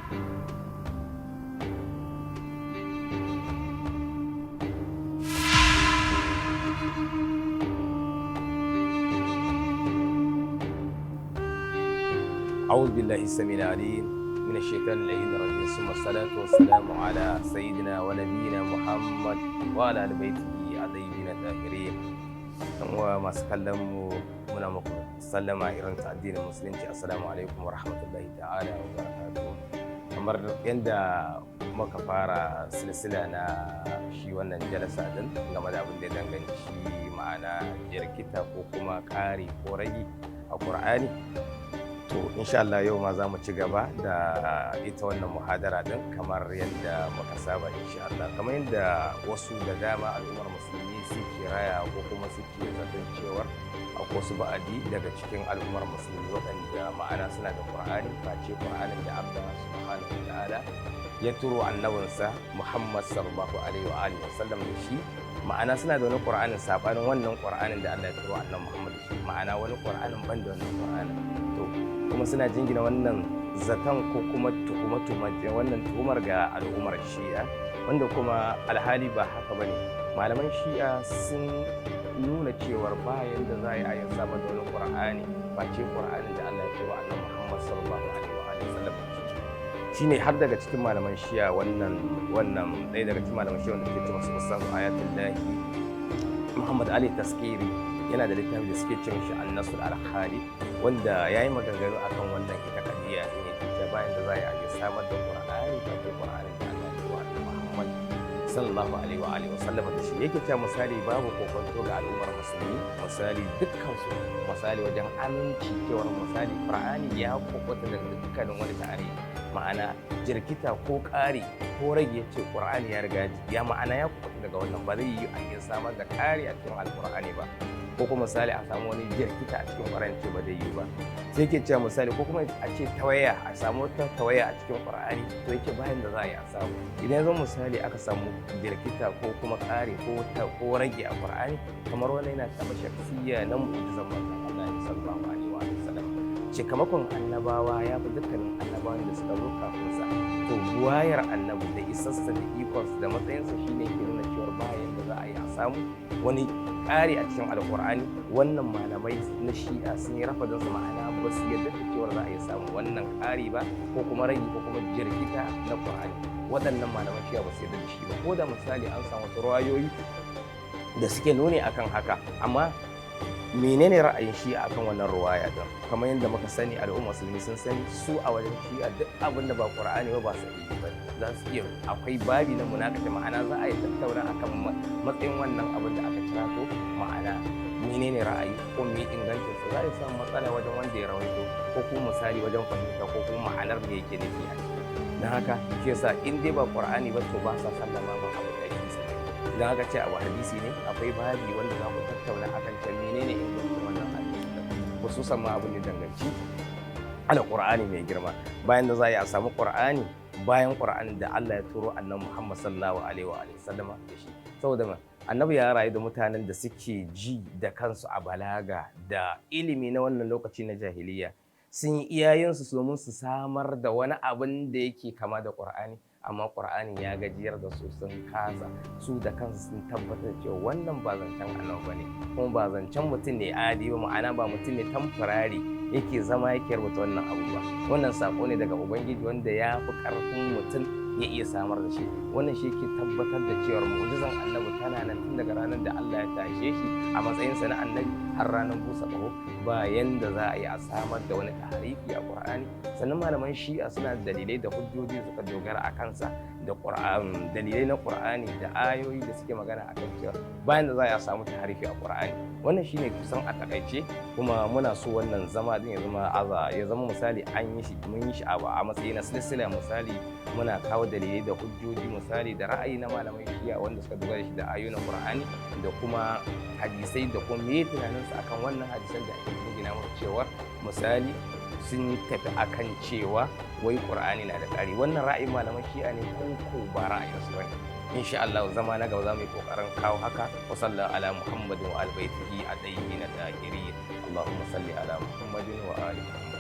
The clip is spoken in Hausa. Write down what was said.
أعوذ بالله السميع العليم من الشيطان اللعين الرجيم، ثم الصلاة والسلام على سيدنا ونبينا محمد وعلى آل بيته الطيبين الطاهرين. Uwa masu kallon mu, muna muku sallama irin ta addinin Musulunci: assalamu alaikum wa rahmatullahi ta'ala wa barakatuh. Kamar yadda muka fara silsila na shi wannan jalasa din game da abin da ya danganci ma'ana jirkita ko kuma ƙari ko ragi a Ƙur'ani, to insha Allah yau ma za mu ci gaba da ita wannan muhadara din kamar yadda muka saba insha Allah. Kamar yadda wasu da dama al'ummar Musulmi suke raya ko kuma suke zaton cewar akwai wasu ba'adi daga cikin al'ummar Musulmi waɗanda ma'ana suna da Qur'ani face Qur'anin da Allah subhanahu wa ta'ala ya turo annabinsa Muhammad sallallahu alaihi wa alihi wasallam da shi, ma'ana suna da wani Qur'anin sabanin wannan Qur'anin da Allah ya turo annabi Muhammad da shi, ma'ana wani Qur'anin ban da wannan Qur'anin. To kuma suna jingina wannan zaton ko kuma tuhuma wannan tuhumar ga al'ummar Shi'a, wanda kuma alhali ba haka bane. Malaman Shi'a sun nuna cewar bayan da za a yi samar da wani Qur'ani face Qur'anin da Allah ya turo annabi Muhammad sallallahu alaihi wa alihi wasallam. Shine har daga cikin malaman Shi'a, wannan ɗaya daga cikin malaman Shi'a wanda ke ce masu Ustaz Ayatullahi Muhammad Ali Taskiri, yana da littafi da suke ce mishi An-Nasr al-Khali, wanda yayi maganganu akan wannan ita kadiya din. Yake cewa bayan da za a yi samar da Qur'ani face Qur'anin da Allah ya turo annabi Muhammad sallallahu alaihi wa alihi wasallam da shi. Yake cewa misali babu kokonto ga al'ummar Musulmi, misali dukkan su, misali wajen aminci cewar misali Qur'ani ya kokota daga dukkanin wani ta'ari, ma'ana jirkita ko ƙari ko rage. Ce Qur'ani ya riga ya ma'ana ya kokota daga wannan, ba zai yi a iya samar da ƙari a cikin Alqur'ani ba, ko kuma misali a samu wani jirkita a cikin Qur'ani, ce ba zai yi ba. Sai ke cewa misali ko kuma a ce tawaya, a samu wata tawaya a cikin Qur'ani, to yake bayan da za a yi a samu. Idan ya misali aka samu jirkita ko kuma ƙari ko rage a Qur'ani, kamar wannan yana taɓa shakhsiyya na mu'jizan manzon Allah sallallahu alaihi wa sallam. Cikamakon annabawa ya fi dukkanin annabawan da suka zo kafin sa. To buwayar annabi da isassa da ikonsa da matsayinsa shine ke nuna cewa bayan da za a yi a samu wani ƙari a cikin Alƙur'ani. Wannan malamai na Shi'a sun yi rafadin su, ma'ana ba su yarda da cewar za a iya samu wannan ƙari ba ko kuma ragi ko kuma jirkita na Ƙur'ani. Waɗannan malaman Shi'a ba su yarda da shi ba, ko da misali an samu wasu ruwayoyi da suke nuni akan haka. Amma menene ra'ayin Shi'a akan wannan ruwaya din? Kamar yadda muka sani, al'umma Musulmi sun sani, su a wajen Shi'a duk abin da ba Qur'ani ba ba sahihi ba. Za su iya, akwai babi na munakasha, ma'ana za a yi tattauna akan matsayin wannan abin da aka cira. To ma'ana menene ra'ayi ko me ingancin sa? Za a samu matsala wajen wanda ya rawaito ko kuma misali wajen fahimta ko kuma ma'anar me yake nufi a ciki. Don haka shi yasa in dai ba Qur'ani ba, to ba sa sallama ma abu 100%. Idan aka ce abu hadisi ne, akwai babi wanda za ku tattauna akan can menene ingancin wannan hadisi, khususan ma abin da danganci Alƙur'ani mai girma. Bayan da za a yi a samu Ƙur'ani bayan Ƙur'ani da Allah ya turo annabi Muhammad sallallahu alaihi wa sallama da shi. Saboda ma annabi ya rayu da mutanen da suke ji da kansu a balaga da ilimi na wannan lokaci na jahiliya, sun yi iyayensu domin su samar da wani abin da yake kama da Ƙur'ani, amma Ƙur'ani ya gajiyar da su, sun kasa. Su da kansu sun tabbatar da cewa wannan ba zancen annabi bane, kuma ba zancen mutum ne adi ba, ma'ana ba mutum ne temporary yake zama yake rubuta wannan abu ba. Wannan sako ne daga Ubangiji wanda ya fi ƙarfin mutum ya iya samar da shi. Wannan shi ke tabbatar da cewar mu'jizan annabi tana nan tun daga ranar da Allah ya tashe shi a matsayinsa na annabi har ranar busa ƙaho. Ba yanda za a yi a samar da wani tahrifi a Qur'ani. Sannan malaman Shi'a suna da dalilai da hujjoji suka dogara a kansa da dalilai na Qur'ani da ayoyi da suke magana akan cewa bayan da za a samu tahrifi a Qur'ani. Wannan shine kusan a takaice. Kuma muna so wannan zama din ya zama aza ya zama misali an yi shi, mun yi shi a matsayin na silsila. Misali muna kawo dalilai da hujjoji, misali da ra'ayi na malaman Shi'a wanda suka dogara shi da ayoyin Qur'ani da kuma hadisai, da kuma me tunaninsu akan wannan hadisan da ake jingina musu cewa misali sun tafi akan cewa wai Qur'ani na da ƙari. Wannan ra'ayin malaman Shi'a ne ko ko ba ra'ayinsu bane? Insha Allah zama na gaba za mu yi kokarin kawo haka. Wa sallallahu ala Muhammadin wa ali baitihi at-tayyibin at-tahirin. Allahumma salli ala Muhammadin wa ali Muhammad.